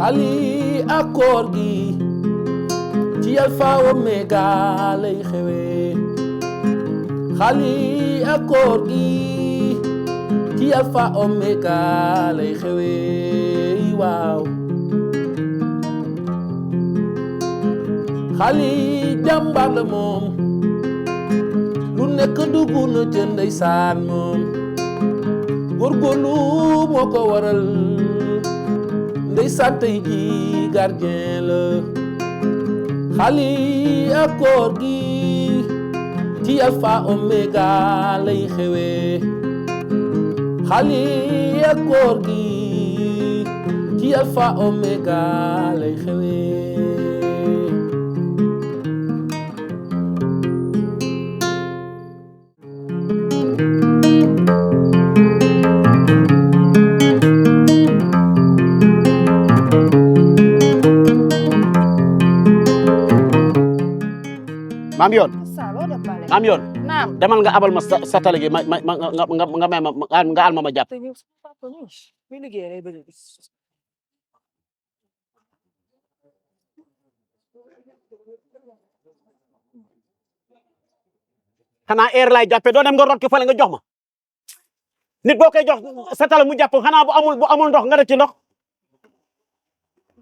xali ak koor gi ci Alpha Omega lay xewee xali ak koor gi ci Alpha Omega lay xewee waaw xali jàmbaar la moom lu nekk dugg na ca ndeysaan moom góorgóorlu moo ko waral ndeysaan tey ji gardien la xali ak koor gi ci Alpha Omega lay xewee xali ak koor gi ci Alpha Omega lay xewee maam yoon maam yoon naam demal nga abal ma sa tale gi nga may ma nga al ma jàpp mi liggéey lay bëgg gis xanaa air laay jàppee doo dem nga rot ki fale nga jox ma nit boo koy jox sa tale mu jàpp xanaa bu amul ndox nga def ci ndox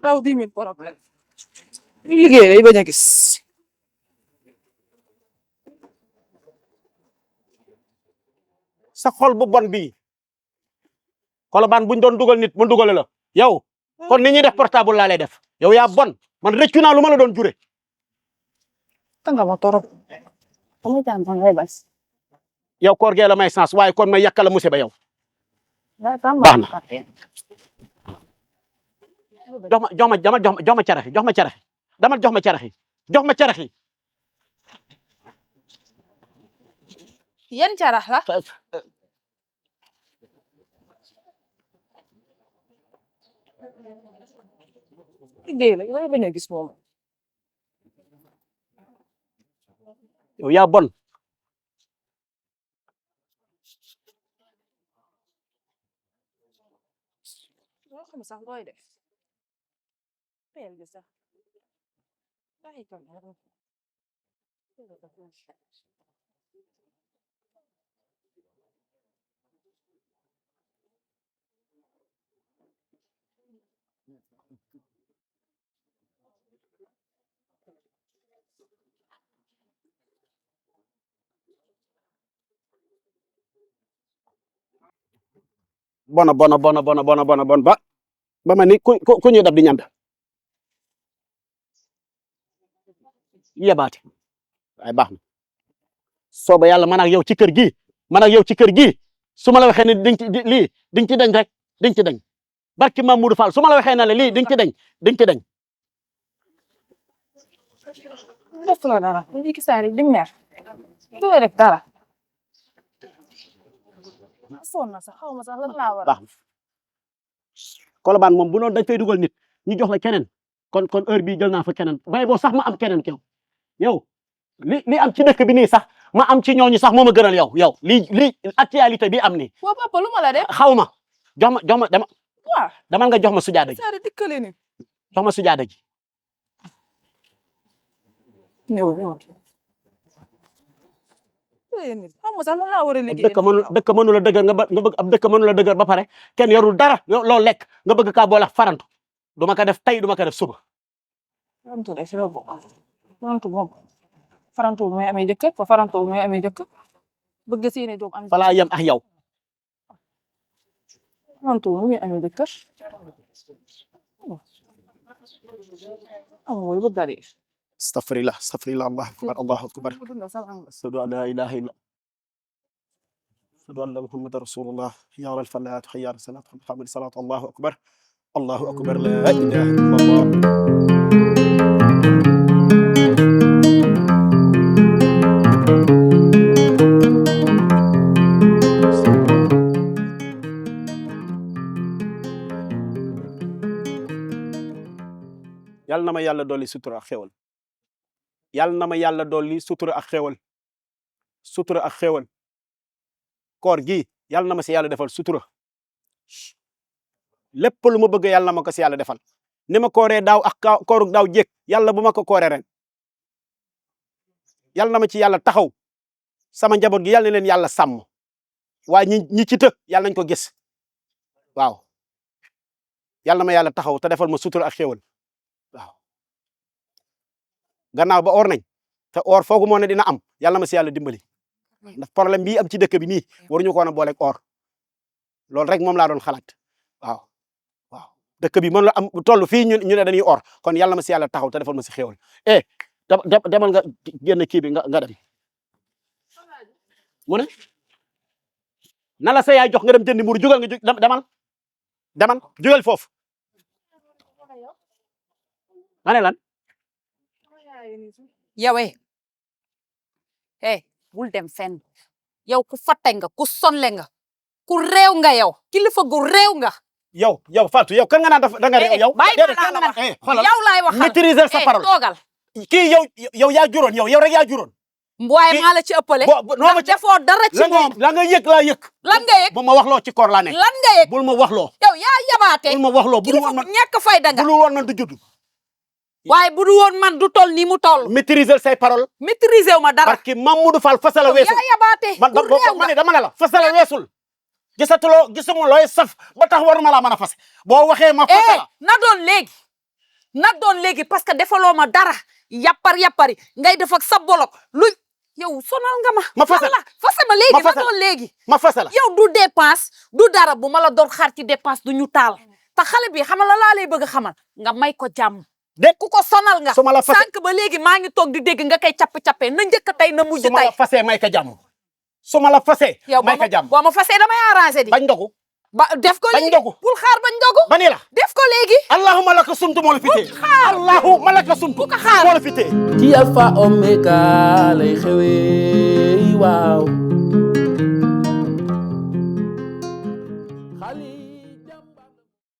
raw 10 000 problème mi liggéey lay bañ a gis sa xol bu bon bii Colobane buñ doon dugal nit mu dugale la yow kon ni ñuy def portable laa lay def yow yaa bon man rëccu naa lu ma la doon jure tanga ma torop amu jam ngay bas yow koor gee la may sens waaye kon may yàkkala musiba yow baax na jox ma caraxi dama jox ma caraxi yan carax la liggéey la lay bañ a gis moom yow yaa bon loo xam sax looy def peel bi sax ay kan bona ba ma ni ku ñuy dab di ñand yebaate waaye baax na sooba yàlla man ak yow ci kër gi su ma la waxee ne lii diñ ci dañ rek diñ ci dañ barki Mamadou Fall su ma la waxee ne lii diñ ci dañ def la dara li ki saari di mer do rek dara sonn na sax xaw ma sax lan laa war baax na Colobane moom bu noonu dañ fay dugal nit ñu jox la keneen kon heure bii jël naa fa keneen bay boo sax ma am keneen kew yow li am ci dëkk bi nii sax ma am ci ñooñu sax moo ma gënal yow li actualité bi am nii waa papa lu ma la def xaw ma jox ma dama waa damal nga jox ma sujaada ji saari dikkale ni jox ma sujaada ji ñëw xam nga sax lan laa war a liggéey dëkk mënu la dëgër nga bëgg ab dëkk mënu la dëgër ba pare kenn yorul dara loo lekk nga bëgg kaa boole farantu du ma ko def tey du ma ko def suba farantu de si la bokk farantu moom farantu mooy amee jëkkër fa farantu mooy amee jëkkër bëgg seeni doom am falaa yem ak yow farantu mooy amee jëkkër am mooy bëgg a dee astafirullah allahu akbar ashhadu an la ilaha illa ashhadu anna muhammadan rasulullah ya al falat hayya ala salat muhammad salat allahu akbar la ilaha illallah yàlla na ma yàlla dolli sutura ak xéwal yàlla na ma yàlla dolli sutura ak xéwal koor gi yàlla na ma si yàlla defal sutura lépp lu ma bëgg yàlla na ma ko si yàlla defal ni ma kooree daaw ak koorug daaw jékk yàlla bu ma ko kooree ren yàlla na ma ci yàlla taxaw sama njaboot gi yàlla na leen yàlla sàmm waaye ñi ci të yàlla nañ ko gis waaw yàlla na ma yàlla taxaw te defal ma sutura ak xéewal waaw gannaaw ba or nañ te or foogu moo ne dina am yàlla ma si yàlla dimbali ndax problème bii am ci dëkk bi nii waruñu ko woon a booleeg or loolu rek moom laa doon xalaat waaw dëkk bi mën la am toll fii ñu ne dañuy or kon yàlla ma si yàlla taxaw te defal ma si xéewal demal nga génn kii bi nga dem mu ne na la sa yaay jox nga dem jëndi mburu jugal nga demal jugal foofu ma ne lan yow bul dem fenn yow ku fatte nga ku sonle nga ku réew nga yow kilifa gu réew nga yow Fatou yow kan nga naan da nga réew yow yow laay waxal maîtriser sa parole toogal kii yow yaa juróon yow rek yaa juróon waaye maa la ci ëppale ndax defoo dara ci moom la nga yëg laa yëg lan nga yëg bu ma waxloo ci koor laa nekk lan nga yëg bul ma waxloo yow yaa yabaate bul ma waxloo bu dul kilifa woon gu man ñàkk fayda nga bu dul woon man du judd waaye bu du woon man du toll nii mu toll maîtriser say parole maîtriser wu ma dara parce que Mamadou Fall fasala weesul yaa yabaate man ma ne dama ne la fasala weesul gisuma looy saf ba tax waruma laa mën a fas boo waxee ma fasala na doon léegi parce que defaloo ma dara yappari ngay def ak sa bolok luy yow sonal nga ma fasala ma léegi na doon léegi ma fasala yow du dépense du dara bu ma la doon xaar ci dépense du ñu taal te xale bi xamal la laa lay bëgg a xamal nga may ko jàmm dégg ku ko sonal nga su ma la fase sànq ba léegi maa ngi toog di dégg nga koy capp-cappee na njëkk tey na mujj su ma tey la fasee may ka jàmm su ma la fasee yow may ka jàmm boo ma fasee damay arrangé di bañ ndogu def ko bañ léegi ndogu bul xaar bañ ndogu ba ni la def ko léegi allahumma laka sumtu moo la fi tee allahumma laka sumtu bu ko xaar moo la fi tee ci alpha omega lay xewee waaw